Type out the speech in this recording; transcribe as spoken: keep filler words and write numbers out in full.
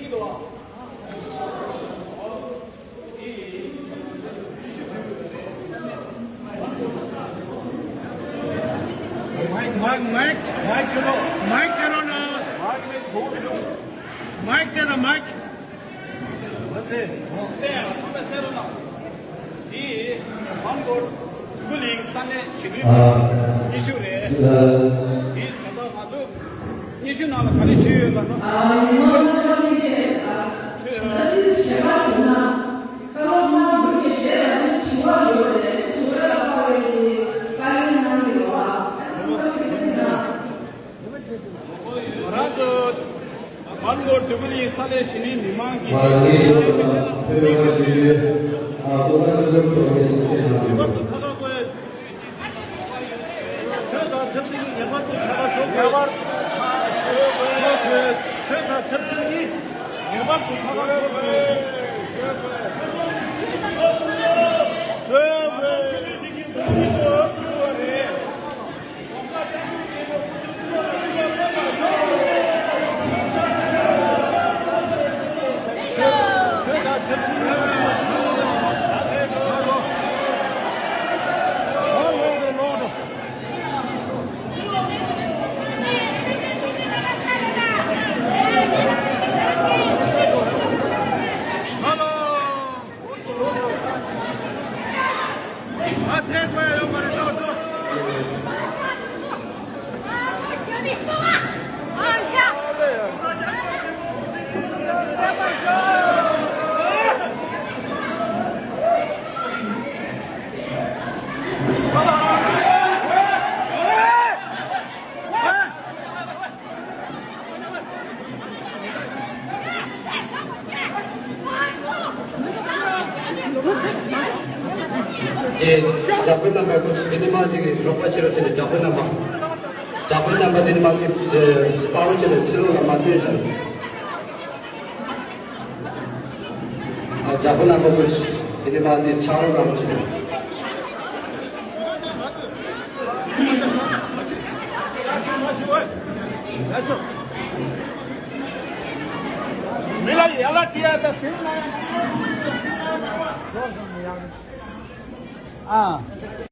མའིཀ་མའིཀ་མའིཀ་མའིཀ་ཁྱེར་རོགས། མའིཀ་ཁྱེར་རོགས་ན། མའིཀ་ཁྱེར་རོགས་མའིཀ། མ་ཟེར། ཟེར་ཡ་ཚང་མས་ཟེར་རོགས་གནང་། འདི་མོན་གྷོ་ཀུ་ལིང་ས་གནས་གཞིས་ལུས་ཨ་ཉི་ཤུ་རེད། ཨ་འདི་ད་ལྟ་ང་ཚོ་ཉི་ཤུ་ནང་ལ་ག་རེ་ཞུས་ཡོད་ལབ་ན། ཨ་ཉི་མ་ཁ་མི་ཨ་ཆོས་ཨ་ད་འདི་ཞེ་དྲག་བྱུང་ན། བཀའ་སློབ་གནང་དགོས་ཀྱི་རེད་ལ་ནི་དྲི་བ་ཡོད་རེད། དྲི་བ་ལ་ཕ་བའི་ནི་བཀའ་ལན་གནང་གི་ཡོད་ཨ། ཨ་ནི་ཁ་མི་ཟེར་ན། ང་རང་ཚོ་མོན་གྷོ་འདོད་རྒུ་གླིང་ས་གནས་གཞིས་ལུས་མི་མང་གིས་ང་རང་ཚོ་ཕེབས་པའི་ཨ་ཏོག་ཙམ་ཚོད་འཛོམས་ཆོག་པའི་གནས་ཚུལ་ཞིག་གནང་ཡོད། ངེས་པར་དུ་ཁ་ཁ་བཟོ་དགོས། ཆོས་དང་ཆབ་སྲིད་གཉིས་ངེས་པར་དུ་ཁ་ཁ་བཟོ་དགོས། ཆོས་དང་ཆབ་སྲིད་གཉིས་ངེས་པར་དུ་ཁ་ཁ་བཟོ་དགོས། བཟོ་དགོས། ཆོས་ལུགས་གཅིག་གི་འདུག་མི་འདུག་ཞུ་བ་རེད། ཨེ། རྒྱ་དཔོན་རྣམ་པ་ཁོ་ཚོ་དེ་ནི་མ་ཅིག་རོགས་པ་བྱེད་རོགས་བྱས་ནས། རྒྱ་དཔོན་རྣམ་པ། རྒྱ་དཔོན་རྣམ་པ་དེ་ནི་མ་ཅིག་བཀའ་རོགས་བྱས་ནས་ཕྱི་ལོགས་ལ་མ་སྟོན་ཤོག་ཨ། རྒྱ་དཔོན་རྣམ་པ་ཁོ་ཚོ་དེ་ནི་མ་ཅིག་ཕྱག་རོགས་རོགས་བྱས་ནས། མི་ལ་ཡ་ལ་ཏི་ཡ་ད་སེམས་ན་ཡ། ཨ།